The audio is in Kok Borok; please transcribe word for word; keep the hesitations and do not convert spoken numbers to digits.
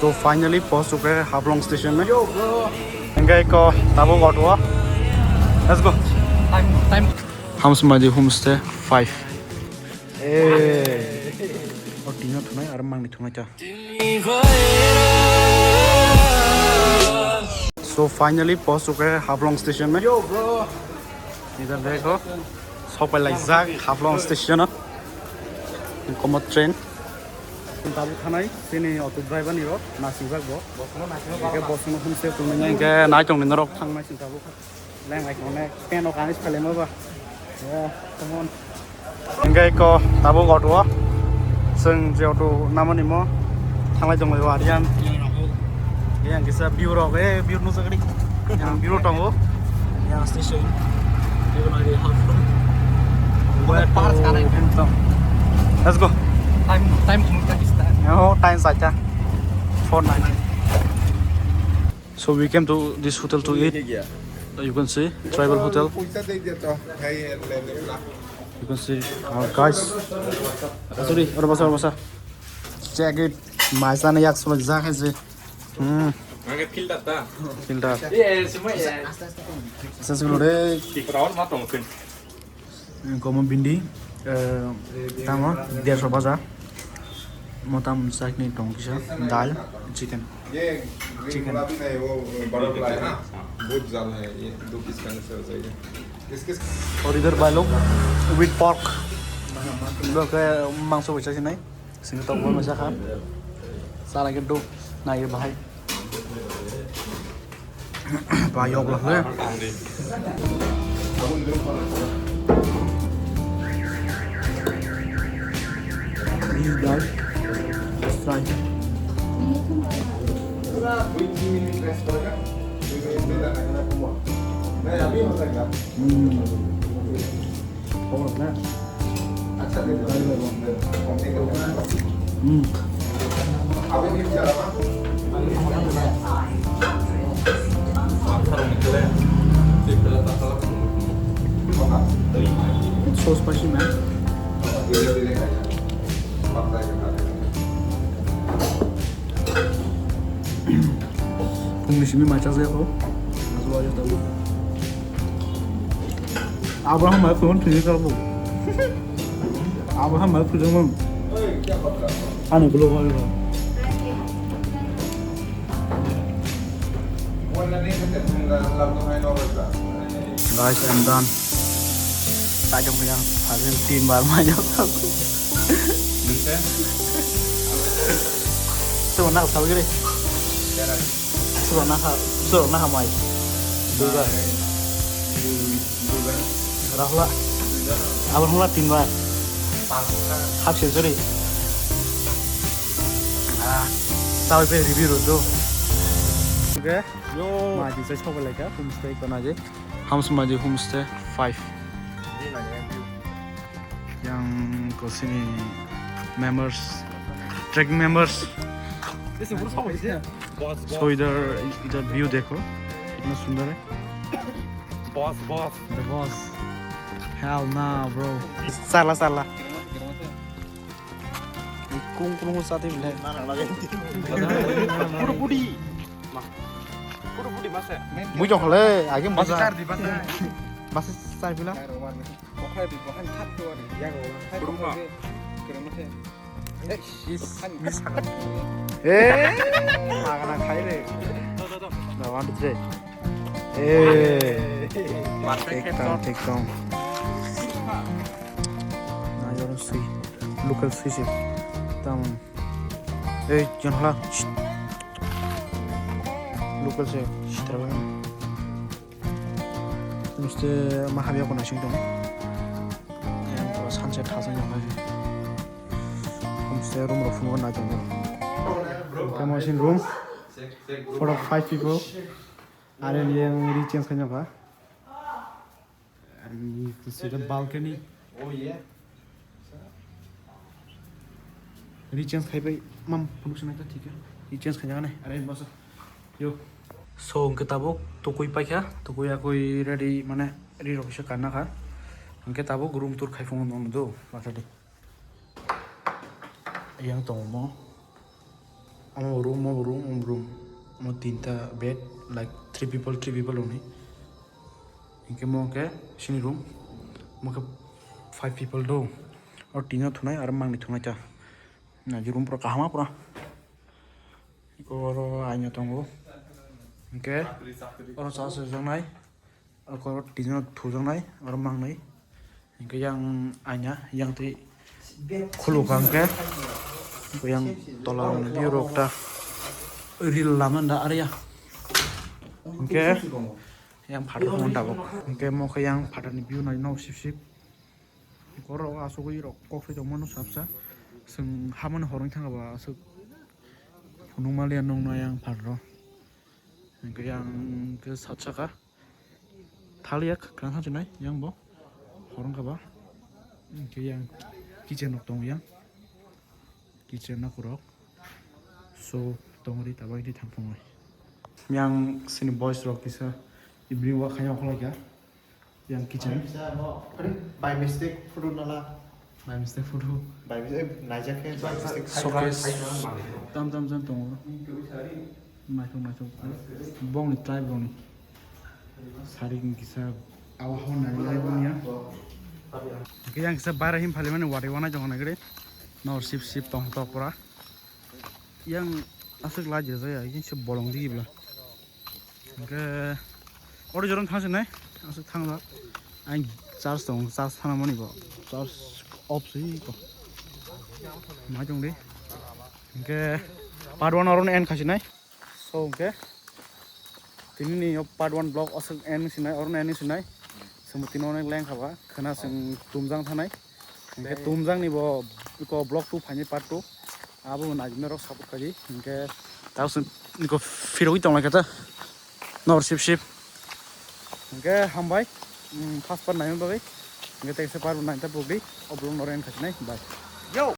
So finally post uke Haflong station me. Engkai ko tabuk auto. Let's go. Time, time. Hamsmadi Homestay five. Eh. O tino thunai ar mangni thunai ta. So finally post uke Haflong station me. Yo bro. Idhar dekho. Sopai lai jak Haflong station o. Komo train. Tabuk thanai chini auto driver ni rok nasing jak bo. Hingke bosong hum se tongmani hingke nai tongni norok thangnai chini tabuk. Leng ai kone pen o kanis kale ma ba. Ya, come on. Hingke ko tabuk auto o. Seng je auto namani mo thanglai tongmani warian. Yang kisa view rok, eh, view nujagri. Yang view tongo. Yang station. Even I have. Let's go. Time, time kung ka kista. Oh, time sacha. Four nine. So we came to this hotel to eat. You can see tribal hotel. You can see, uh, guys. Sorry, oro basa, oro basa. Check it. Mai sana yak solo jak hai se. Hmm. Filter ta. Filter. Sasa solo de. Komo bindi, eh, tamo, derso baja. Motam chutney tong kisa, dal, chicken. ये green Chicken. गुलाबी नहीं, वो बटरफ्लाई है ना, बहुत ज्यादा है ये, दो पीस का नहीं सर, सही है। किस किस Or either by look with pork. Look, eh, mangso bai chasi nai. Sini tok bo masa kha. Sara ke do, nai bahai. Ba yok lah le. This guy, let's try. Hmm. Khobor na? Hmm. It's so spicy, man. Phungni simi mai chajak o. Abraham mai phone thwi kha bo. Abraham mai phone mo. Ani gulo ba. Guys, I'm done. Tajong yang hasil tin bar mai jok. Nungse? Suruh nak sabi gini. Suruh nak, suruh nak mai. Dua. Dua. Rahula. Abang hula tin bar. Half century. Ah, sabi pe review ro do. Okay. Yo. Ma di sai sabi lai ka, homestay ko na je. Hamsmadi Homestay five. Yang ko sini members, trekking members. Boss, boss. So इधर, इधर व्यू देखो, कितना सुंदर है। Boss, boss. The boss. Hell nah, bro. Sala, sala. Kung kung sa ti bile. Puro pudi. Puro pudi masa. Bujok le, agi masa. Masa sar bila. Bokhai bi, bokhai thak to ani, yago, khai Kuruma. Bokhai bi, kerem khe. Is, is. Eh, magana khai re. Do, do, do. Na, one, two, three. Eh. Perfect. Ekdom, ekdom. Na, yoro sui. Local sui se. Tamam. Eh, jon hala. Shh. Local se. Shh, terang. Mesti mahal ya kena sing dong. Yang kalau sunset hasil yang lagi. Mesti room rok phungo na jong. Kamu sing room for the five people. Are yang rechange kanya ka? And you can see the balcony. Oh yeah. Rechange khai bai mam phunuk se nai ta thik ya. Rechange khai jana are basa. Yo. So hwnkhe tabuk tukui paikha, tukui yakui ready mane ri rok kisa kanna kha. Hwnkhe tabuk room tour khai phungo nang do bakha di. Yang tongo mo. Omo room, omo room, omo room. Omo tinta bed, like, three people, three people only. Hinkhe mo khe sini room, mo khe five people do. O tino thunai aro mangni thunai ta. Na, je room pura kaham a pura. Oro aina tongo. Hinkhe oro cha sirjaknai. Oro tino thujaknai, oro mangnai. Hinkhe yang aina, yang twi khuluk kha hinkhe. Yang tola rok ni view rok ta reel lama da area. Hinkhe yang phatar phone tabuk. Hinkhe mo khe yang phatar ni view nai no sip sip. Borok asugwi rok kok sai tongmano sapsa. Chwng hamani horwi thangkha ba aswk phunukma liya nukna yang phataro. Hinkhe yang khe sat saka thaliya kwkhwrang thangjwnai yang bo hor wngkha ba. Hinkhe yang kitchen rok tongo yang. Kitchen nakhorok. So, tongri tabuk di thang phunai. Yang sini boys rok kisa evening walk khaina okhlai kha. Yang kitchen. By mistake photo nala. By mistake photo. By mistake, naijak khe, by mistake. Showcase. Tam tam jani tongo. Naithok naithok. Bongni tribe rokni. Sari kisa awa hor nai nai bongya. Kisa kisa bara him phali mani wari wana jong nai gre. Nor sip sip tong tok pura. Yang aswk la jesa ya, yang se bolong digi bla. Hinkhe oro jorom thang sinai, aswk thang la. Ang charge tong, charge thana mani bo. Charge off si ko. Ma jong di. Hinkhe part one oro end khasinai. So, hinkhe tini ni part one vlog aswk end sinai, oro end sinai. Sumutino onek leng khaba, khana sung tumjang thanai. Hinkhe tumjang ni bo iko vlog two phaini part two. Abo bo naijinai rok support khaidi. Hinkhe tao sung iko phirogwi tonglai kha ta. Nor sip sip. Hinkhe hambai. Mm, first part naimani bagwi. Hinkhe teksa part bo naita pukdi. O vlog noro end khasinai. Bye. Yo!